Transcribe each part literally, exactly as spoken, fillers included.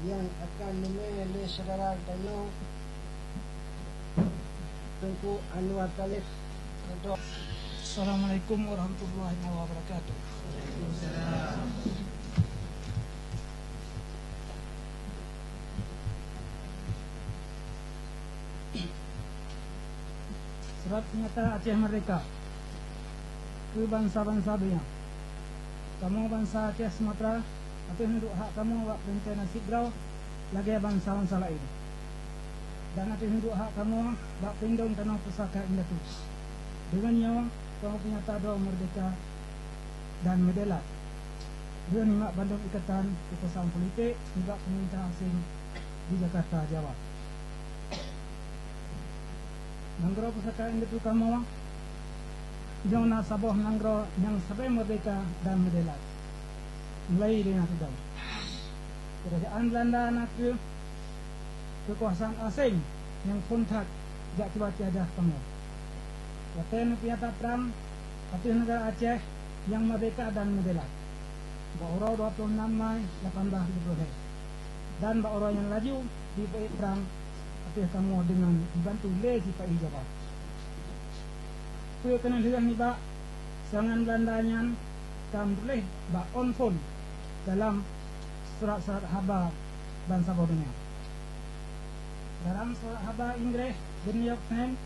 Nyang akan neumé lé syedara geutanyoe Teungku Anwar Talib. Assalamualaikum warahmatullahi wabarakatuh. Surat Peunyata Aceh Merdeka keu bansa-bansa donya. Kamoe bansa Aceh Sumatra ateueh neuduek hak kamoe bak peurintah nasib droe lagée bansa-bansa laén, dan ateueh neuduek hak kamoe bak peulindong tanoh pusaka indatu. Deungon nyoe kamoe peunyata droe meurdehka dan meudèe lat lheueh nibak bandum ikatan keukuasaan politik nibak peumeurintah aséng di Jakarta, Jawa. Nanggroe pusaka indatu kamoe nyoe na saboh nanggroe nyang sabe meurdehka dan meudèe lat mulai dari na teudong. Keurajeuen Beulanda na kheueh keukuasaan aséng nyang phon that jak kiba tiada kamoe. Watée neupeunyata prang ateueh neugara Aceh nyang meurdehka dan meudèe lat bak uroe dua ploh nam Mai lapan blaih tujoh ploh lhée, dan bak uroe nyan laju jipeuék prang ateueh kamoe deungon jibantu lé sipa-i Jawa. Peue keuneuk lheueh nibak seurangan Beulanda nyan ka meutuléh bak ôn phon dalam surat-surat haba bansaboh donya. Dalam surat haba Inggréh, The New York Times,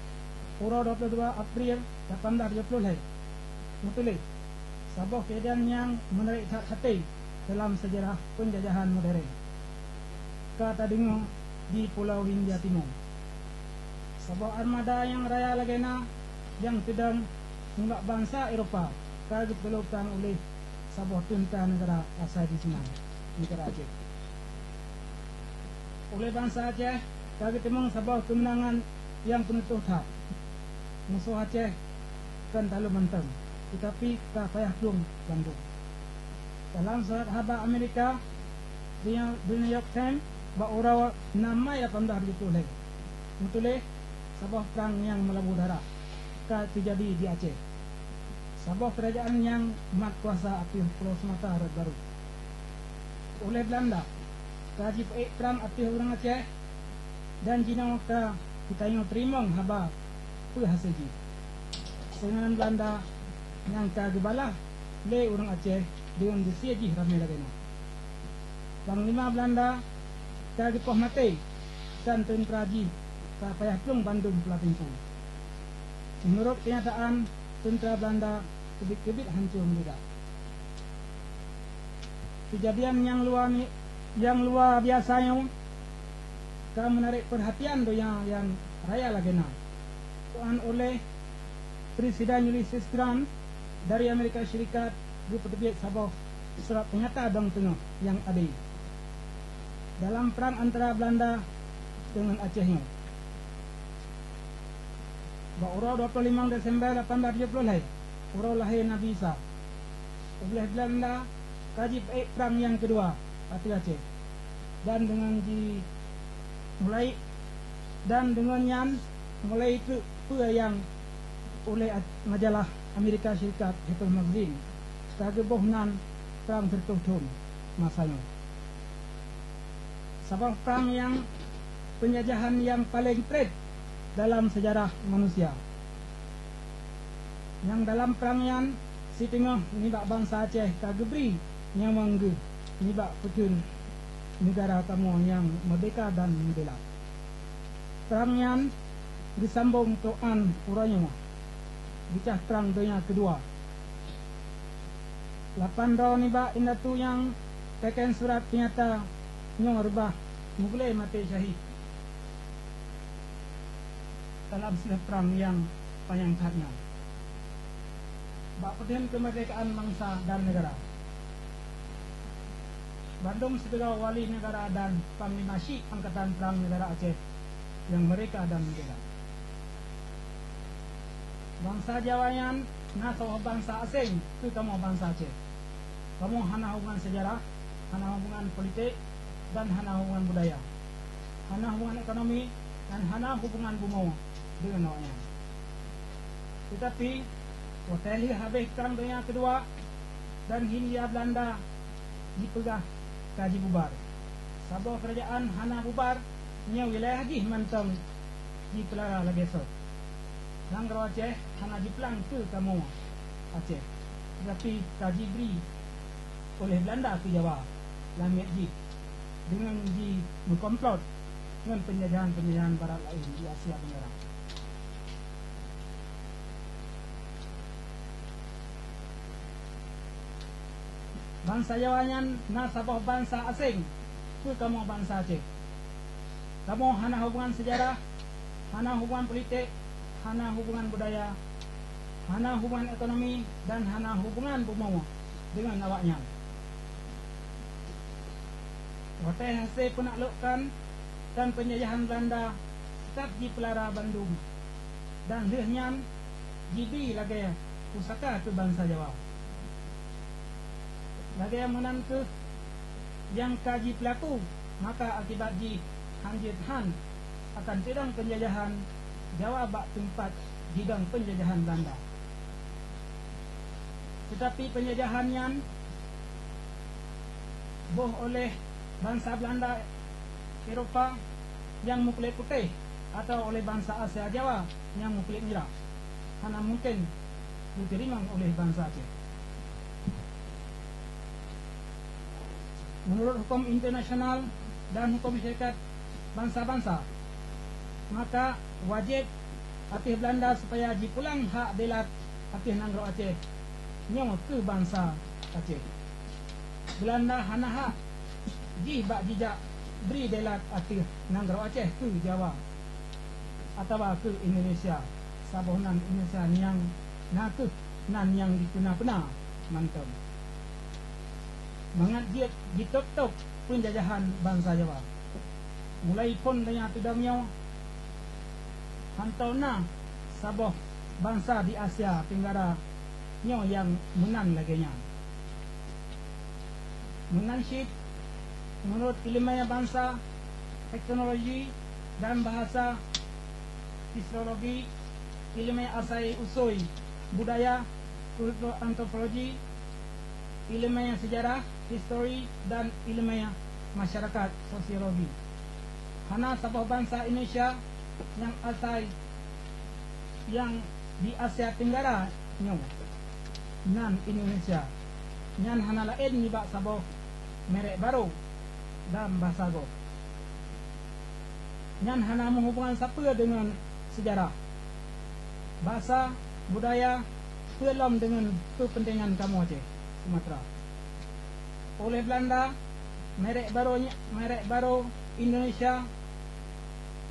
uroe dua ploh dua April lapan blaih tujoh ploh lhée, meutuléh, saboh keujadian nyang meunariek that até dalam seujarah peunjajahan modern ka tadeungoe di Pulo Hindia Timur. Saboh armada nyang raya lagée na nyang teudong nibak bansa Eropa ka geupeuloe prang uléh saboh teuntra neugara asai di sinan, neugara Aceh. Uléh bansa Aceh ka geuteumeung saboh keumeunangan nyang peuneutôh that. Musoh Aceh kon taleuem mantong, teutapi ka payah plueng bandum. Dalam surat haba Amerika, The New York Times, bak uroe nam Mai lapan blaih tujoh ploh lhée, meutuléh saboh prang nyang meulabu darah ka teujadi di Aceh, saboh keurajeuen nyang mat kuasa ateueh Pulo Sumatra rot barô. Uléh Beulanda ka jipeuék prang ateueh ureuëng Aceh, dan jinoe ka geutanyoe teurimong haba peue hase jih. Seurangan Beulanda nyang ka geubalah lé ureuëng Aceh deungon geusie jih ramé lagée nyoe. Panglima Beulanda ka geupoh maté, dan teuntra jih ka payah plueng bandum peulaténg peue. Meunurot keunyataan, teuntra Beulanda keubiet-keubiet hanco meulidak. Keujadian nyang luwa ni, nyang luwa biasa nyoe ka meunarek peurhatian donya nyang raya lagée na. Keuan uléh Presiden Ulysses Grant dari Amerika Syarikat geupeuteubiet saboh surat peunyata dong teungoh nyang adé dalam prang antara Beulanda deungon Aceh nyoe. Bak uroe dua ploh limong Desember lapan blaih tujoh ploh lhée, uroe lahé Nabi Isa, uléh Beulanda ka jipeuék prang nyang keudua ateueh Aceh, dan deungon ji mulai, dan deungon nyan mulai treuk peue nyang uléh a-, majalah Amerika Syarikat People Magazine ka geuboh nan prang sireutoh thon masa nyoe. Saboh prang nyang peunjajahan nyang paleng prét dalam seujarah manusia. Nyang dalam prang nyan siteungoh nibak bansa Aceh ka geubri nyawöng geuh nibak peuteun neugara kamoe nyang meurdehka dan meubela. Prang nyan geusambong trok 'an uroe nyoe, geucah Prang Donya Keudua. Lapan droe nibak indatu nyang teken surat peunyata nyoe reubah meuglé maté syahid dalam silah prang nyang panyang that nyan bak peuteun keumeurdehkaan bansa dan neugara. Bandum sidroe wali neugara dan panglima syik angkatan prang neugara Aceh nyang meurdehka dan meubela. Bansa Jawa nyan na saboh bansa aséng keu kamoe bansa Aceh. Kamoe hana hubungan seujarah, hana hubungan politik, dan hana hubungan budaya, hana hubungan ekonomi, dan hana hubungan bumoe deungon awaknyan. Teutapi, watée lheueh habéh Prang Donya Keudua dan Hindia Beulanda jipeugah ka jibubar, Saboh keurajeuen hana bubar, nyoe wilayah jih mantong jipeulara lagée sot. Nanggroe Aceh hana jiplang keu kamoe Aceh, teutapi ka jibri oleh Beulanda keu Jawa lam miet jih deungon jimeukomplot ngon peunjajahan-peunjajahan barat laén di Asia Tenggara. Bansa Jawa nyan na saboh bansa aséng keu kamoe bansa Aceh. Kamoe hana hubungan seujarah, hana hubungan politik, hana hubungan budaya, hana hubungan ekonomi, dan hana hubungan bumoe deungon awaknyan. Watée hase peunaklukkan dan peunjajahan Beulanda, teutap jipeulara bandum, dan lheueh nyan jibi lagée pusaka keu bansa Jawa. Lagée meunan kheueh nyang ka jipeulaku, maka akibat jih han jeuet han akan sidang peunjajahan Jawa bak teumpat jidong peunjajahan Beulanda. Teutapi peunjajahan nyan boh oleh bansa Beulanda Eropa nyang meukulét putéh atawa oleh bansa Asia Jawa nyang meukulét mirah hana mungken geuteurimong oleh bansa Aceh. Meunurot huköm internasional dan huköm syarikat bansa-bansa, maka wajéb ateueh Beulanda supaya jipulang hak delat ateueh nanggroe Aceh nyoe keu bansa Aceh. Beulanda hana hak jih bak jijak bri delat ateueh nanggroe Aceh keu Jawa atawa keu Indonesia, saboh nan Indonesia nyang na kheueh nan nyang jipeuna-peuna mantong. Mangat jeuet jitôb-tôb peunjajahan bansa Jawa. Mulai phon donya teudong nyoe, hántom na saboh bansa di Asia Tenggara nyoe nyang meunan lagée nyan. Meunan cit, meunurot iéleumé bansa, teknologi, dan bahasa, filologi, iéleumé asai usui budaya, kultur, antropologi, iéleumé seujarah, histori, dan iéleumé masyarakat, sosiologi. Hana saboh bansa Indonesia nyang asai nyang di Asia Tenggara nyoe, nan Indonesia, nyan hana laén nibak saboh merek barô dan basa gob. Nyan hana meuhubongan sapeue deungon seujarah, basa, budaya, peue lom deungon keupeuntengan kamoe Aceh Sumatra. Óh lheueh Beulanda, merek barô nya-, merek barô Indonesia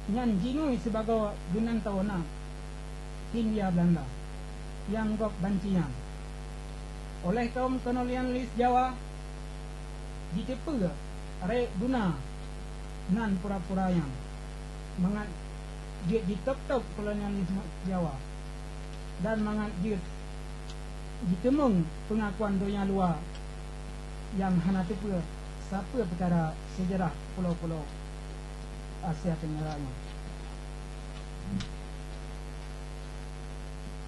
nyan jingui sibagoe geunantoe na Hindia Beulanda nyang gob banci nyan. Óh lheueh kaum kolonialis Jawa jiteupeue rayeuk guna nan pura-pura nyan mangat jeuet jitôb-tôb kolonialisme Jawa dan mangat jeuet jiteumeung peungakuan donya luwa nyang hana teupeue sapeue peukara seujarah pulo-pulo Asia Tenggara nyoe.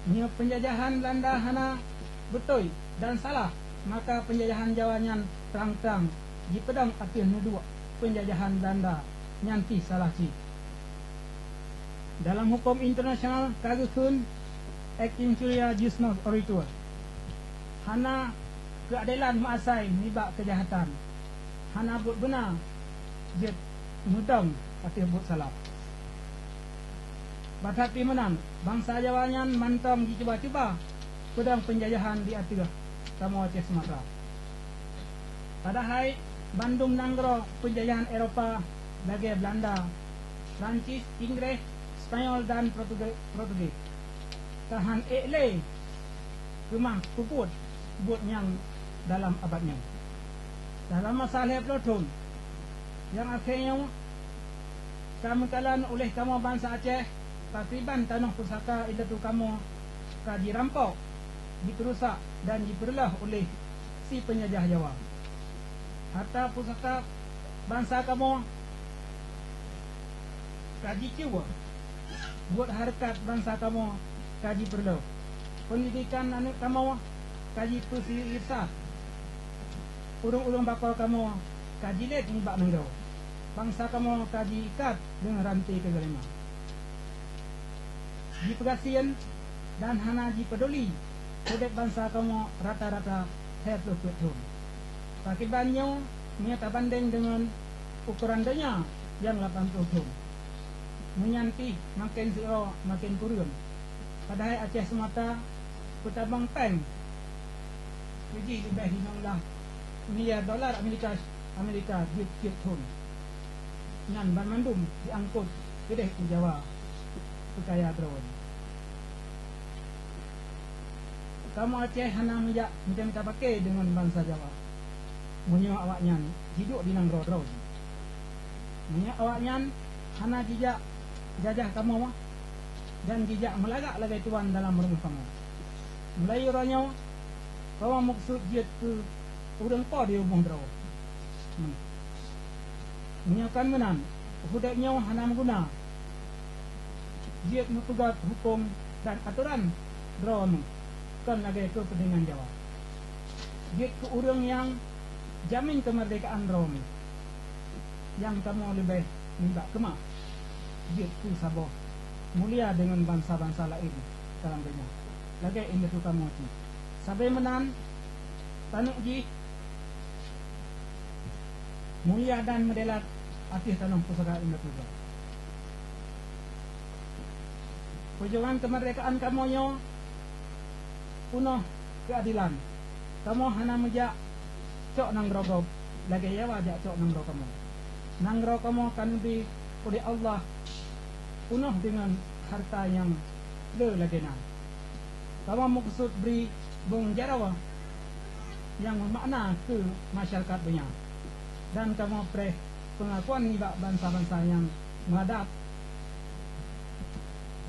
Meunyoe peunjajahan Beulanda hana beutôi dan salah, maka peunjajahan Jawa nyan trang-trang jipeudong ateueh neuduek peunjajahan Beulanda nyan pih salah cit. Dalam huköm internasional ka geukheun ex injuria jus non oritur, hana keuadelan meuasai nibak keujahatan, hana buet beuna jeuet meudong ateueh buet salah. Bathat pih meunan, bansa Jawa nyan mantong jicuba-cuba peudong peunjajahan di ateueh kamoe Aceh Sumatra. Padahai bandum nanggroe peunjajahan Eropa lagée Beulanda, Prancis, Inggréh, Spanyol dan Portuge-, Portugis ka han ék lé keumah peubuet buet nyang dalam abad nyoe. Dalam masa lhée ploh thon nyang akhé nyoe ka meukalon uléh kamoe bansa Aceh, pakriban tanoh pusaka indatu kamoe ka jirampok, jipeurusak dan jipeureuloh uléh si peunjajah Jawa. Harta pusaka bansa kamoe ka jicue, buet hareukat bansa kamoe ka jipeureuloh, peundidekan aneuëk kamoe ka jipeusisa, ureuëng-ureuëng bakoe kamoe ka jilét nibak nanggroe. Bansa kamoe ka jiikat deungon ranté keugalema. Jipeugasien dan hana jipeuduli udeb bansa kamoe rata-rata lhèe ploh peuet thon. Pakriban nyoe meunyoe tabandeng deungon ukoran donya nyang lapan ploh thon. Meunyan pih maken siuroe maken kureueng. Padahai Aceh seumata peutabang péng keujih leubeh limong blah miliar dolar Amerika, Amerika jeuet-jeuet thon. Nyan banmandum jiangkot keudeh u Jawa peukaya droe. Kamoe Aceh hana meujak mita-mita pake deungon bansa Jawa. Meunyoe awaknyan jiduek di nanggroe droe jih. Meunyoe awaknyan hana jijak jajah kamoe dan jijak meulagak lagée tuan dalam rumoh kamoe. Mulai uroe nyoe, kamoe meukeusut jeuet keu ureuëng po di rumoh droe. Meunyoe kon meunan, udeb nyoe hana meuguna. Jeuet meupeugét hukôm dan atoran droe meuh, kon lagée keu peudengan Jawa. Jeuet keu ureuëng nyang jamin keumeurdekaan droe meuh, nyang kamoe leubeh nibak keumah. Jeuet keu saboh mulia deungon bansa-bansa laén dalam donya, lagée indatu kamoe cit. Sabe meunan, taneuk jih mulia dan meudelat ateueh tanoh pusaka indatu droe. Peujuangan keumeurdekaan kamoe nyoe peunoh keuadelan. Kamoe hana meujak cok nanggroe gob lagée Jawa jak cok nanggroe kamoe. Nanggroe kamoe ka neubi uleh Allah peunoh deungon harta nyang le lagée na. Kamoe meukeusut bri bong jaroe nyang meumakna keu masyarakat donya, dan kamoe preh peungakuan nibak bansa-bansa nyang meuadab.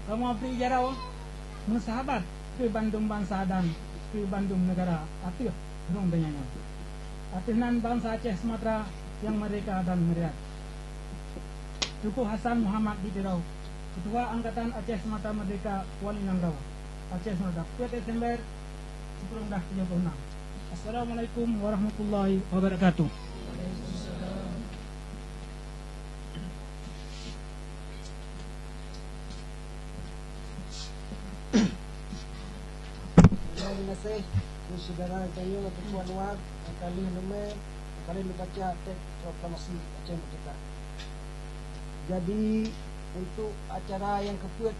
Kamoe bri jaroe meusahabat keu bandum bansa dan keu bandum neugara ateueh rhueng donya nyoe. Ateueh nan bansa Aceh Sumatra nyang meurdeka dan meuriat. Teungku Hasan Muhammad di Tiro, Ketua Angkatan Aceh Sumatra Meurdeka, Wali Nanggroe Aceh Sumatra, peuet Desember sikureueng dah tujoh puluh enam. Assalamualaikum warahmatullahi wabarakatuh. Terima kasih keu syedara tanyoe Teungku Anwar nyang ka lheueh leumé, nyang ka lheueh neubaca teks proklamasi Aceh Merdeka. Jadi, untuk acara nyang keupeuet